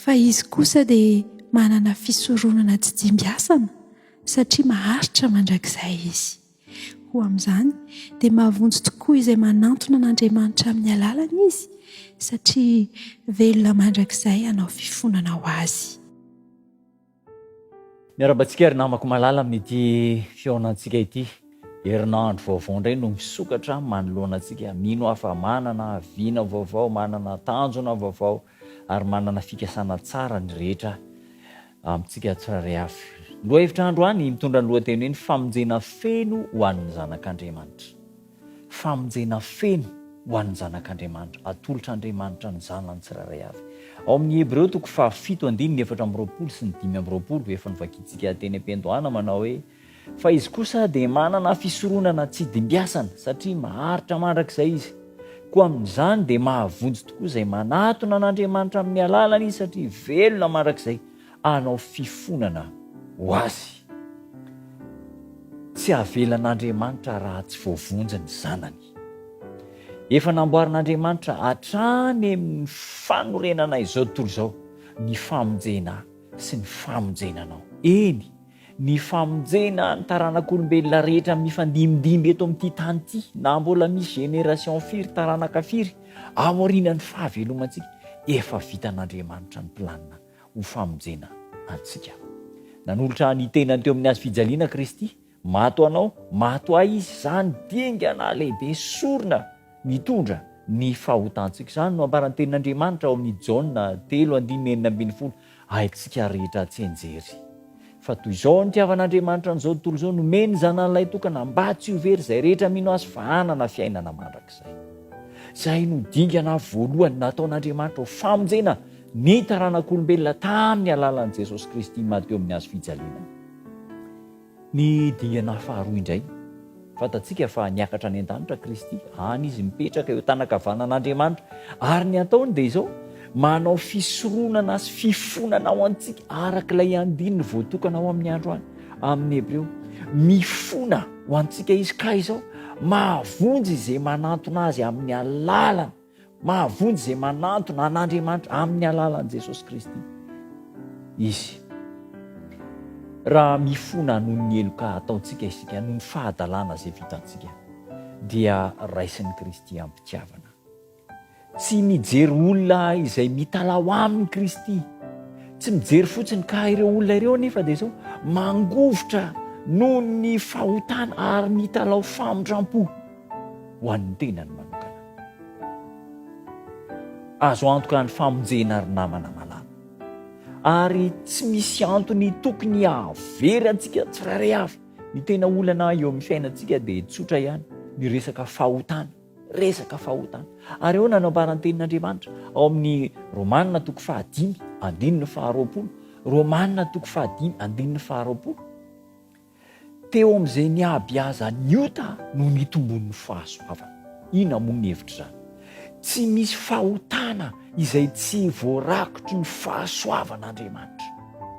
Fa izy kosa dia manana fisoronana tsy dimbiasana, satria maharitra mandrakizay izy. Koa amin'izany dia mahavonjy tokoa izay manantona an'Andriamanitra amin'ny alalany izy, satria velona mandrakizay hanao fifonana ho azy. Miarahaba antsika ry namako malala amin'ity fihaonantsika ity. Herinandro vaovao indray no misokatra manoloana antsika. Mino aho fa manana vina vaovao, manana tanjona vaovao ary manana fikasana tsara ny rehetra amintsika tsirairay avy. Ny lohahevitra androany mitondra ny lohateny hoe ny famonjena feno ho an'ny zanak'Andriamanitra. Famonjena feno ho an'ny zanak'Andriamanitra. Atolotr'Andriamanitra ny zanany tsirairay avy. Ao amin'ny Hebreo toko fahafito andininy 24 sy ny 25 efa novakintsika teny am-piandohana manao hoe Fa izy kosa dia manana fisoronana tsy dimbiasana, satria maharitra mandrakizay izy. Koa amin'izany dia mahavonjy tokoa izay manatona an'Andriamanitra amin'ny alalany izy, satria velona mandrakizay hanao fifonana ho azy. Tsy avelan'Andriamanitra raha tsy voavonjy ny zanany. Efa namboarin'Andriamanitra hatrany amin'ny fanorenana izao tontolo izao ny famonjena sy ny famonjena anao. Eny, Ny famonjena ny taranak'olombelona rehetra mifandimbindimby eto amin'ity tany ity, na mbola misy génération firy, taranaka firy, aorianan'ny fahavelomantsika, efa vitan'Andriamanitra ny planina ho famonjena antsika. Nanolotra ny tenany teo amin'ny hazo fijaliana Kristy, maty ho anao, maty ho ahy Izy, izany dingana lehibe sorona mitondra ny fahotantsika. Izany no ambaran'ny tenin'Andriamanitra ao amin'ny Jaona telo andininy 16, Haintsika rehetra tsianjery fa toy izao no nitiavan'Andriamanitra an'izao tontolo izao, nomeny ny Zanany Lahitokana mba tsy ho very izay rehetra mino Azy fa hanana fiainana mandrakizay. Izay no dingana voalohany nataon'Andriamanitra ho famonjena ny taranak'olombelona tamin'ny alalan'i Jesosy Kristy maty teo amin'ny hazo fijaliana. Ny dingana faharoa indray, fantatsika fa niakatra any an-danitra Kristy, any Izy mipetraka eo an-tanan-kavanan'Andriamanitra, ary ny ataony dia izao, manao fisoronana sy fifonana ho antsika araka ilay andininy voatokana ao amin'ny androany, amin'ny Hebreo. Mifona ho antsika Izy ka izao, mahavonjy izay manantona Azy amin'ny alalany. Mahavonjy izay manantona an'Andriamanitra amin'ny alalan'i Jesosy Kristy Izy. Raha mifona noho ny heloka ataontsika isika, noho ny fahadalana izay vitantsika, dia raisin'i Kristy am-pitiavana. Tsy mijery olona izay mitalaho aminy Kristy. Tsy mijery fotsiny ka ireo olona ireo anefa dia izao, mangovitra noho ny fahotana ary mitalaho famindram-po. ho an'ny tenany manokana. Azo antoka ny famonjena ry namana malala. Ary tsy misy antony tokony hahavery antsika tsirairay avy. Ny tena olana eo amin'ny fiainantsika dia tsotra ihany, ny resaka fahotana. Resaka fahotana. Ary ahoana no ambaran'ny tenin'Andriamanitra ao amin'ny Romana toko fahadimy andininy faharoapolo? Romana toko fahadimy andininy faharoapolo. Teo amin'izay niabiazan'ny ota no nitombon'ny fahasoavana. Inona moa ny hevitr'izany? Tsy misy fahotana izay tsy voarakotry ny fahasoavan'Andriamanitra.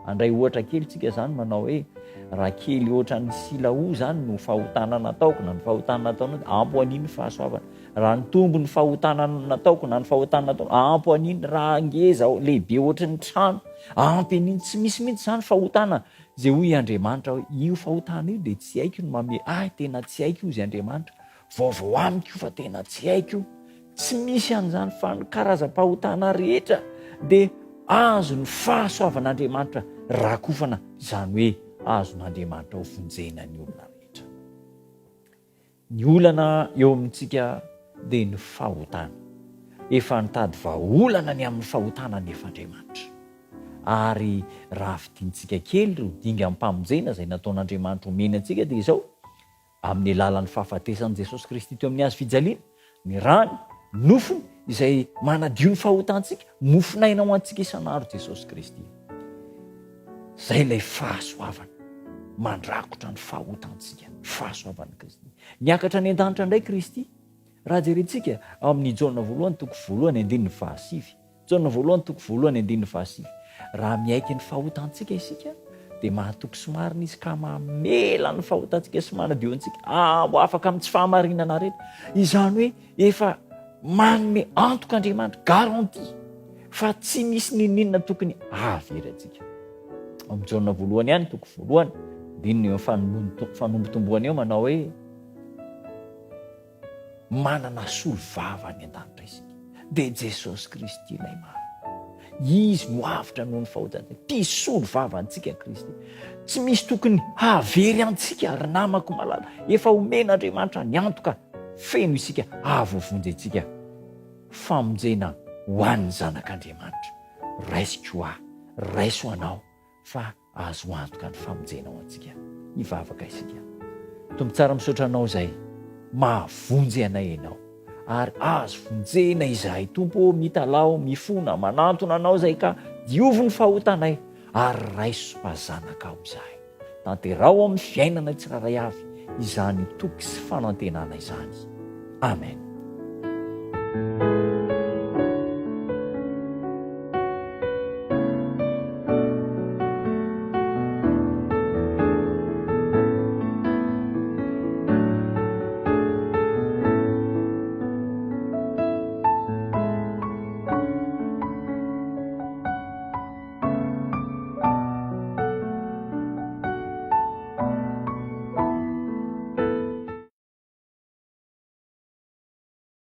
Handray ohatra kely tsika izany manao hoe, raha kely ohatran'ny silaoa izany no fahotana nataoko na ny fahotana nataonao dia ampy ho an'iny ny fahasoavana. Raha nitombo ny fahotana nataoko na ny fahotana nataonao, ampy ho an'iny. Raha ngeza, lehibe ohatry ny trano, ampy an'iny. Tsy misy mihitsy izany fahotana Izay hoy Andriamanitra hoe, io fahotana io dia tsy haiko ny mamehy ahy, tena tsy haiko hozy Andriamanitra, vaovao amiko io fa tena tsy haiko io. Tsy misy an'izany fa ny karazam-pahotana rehetra dia azon'ny fahasoavan'Andriamanitra rakofana, izany hoe azon'Andriamanitra ho vonjena ny olona rehetra. Ny olana eo amintsika dia ny fahotana. Efa nitady vahaolana ny amin'ny fahotana anefa Andriamanitra. Ary raha fidintsika kely ireo dingam-pamonjena izay nataon'Andriamanitra omeny antsika dia izao, amin'ny alalan'ny fahafatesan'i Jesosy Kristy teo amin'ny hazo fijaliana, ny rany, nofony, izay manadio ny fahotantsika, mofon'aina ho antsika isan'andro Jesosy Kristy. Izay ilay fahasoavana mandrakotra ny fahotantsika, fahasoavan'i Kristy. Niakatra any an-danitra indray Kristy. Raha jerentsika ao amin'ny Jaona voalohany toko voalohany andininy fahasivy. Jaona voalohany toko voalohany andininy fahasivy. Raha miaiky ny fahotantsika isika dia mahatoky sy marina izy ka mamela ny fahotantsika sy manadio antsika ho afaka amin'ny tsy fahamarinana rehetra. Izany hoe efa manome antoka Andriamanitra, garantie. Fa tsy misy n'inon'inona tokony hahavery antsika. Ao amin'ny Jaona voalohany ihany, toko voalohany, andininy eo amin'ny fanombotomboana eo manao hoe, Manana solovava any an-danitra isika, dia Jesosy Kristy ilay marina. Izy no avotra noho ny fahotantsika. Mpisolo vava antsika Kristy. Tsy misy tokony hahavery antsika ry namako malala. Efa omen'Andriamanitra ny antoka feno isika hahavoavonjy antsika. Famonjena ho an'ny zanak'Andriamanitra. Raisiko ahy, raiso anao fa Azo antoka ny famonjena ho antsika. Hivavaka isika. Tompo tsara misaotra anao izay mahavonjy anay ianao ary azo vonjena izahay Tompo ô mitalaho mifona manantona anao izay ka diovy ny fahotanay ary raiso fa zanakao izahay. Tanteraho amin'ny fiainanay tsirairay avy izany toky sy fanantenana izany. Amen.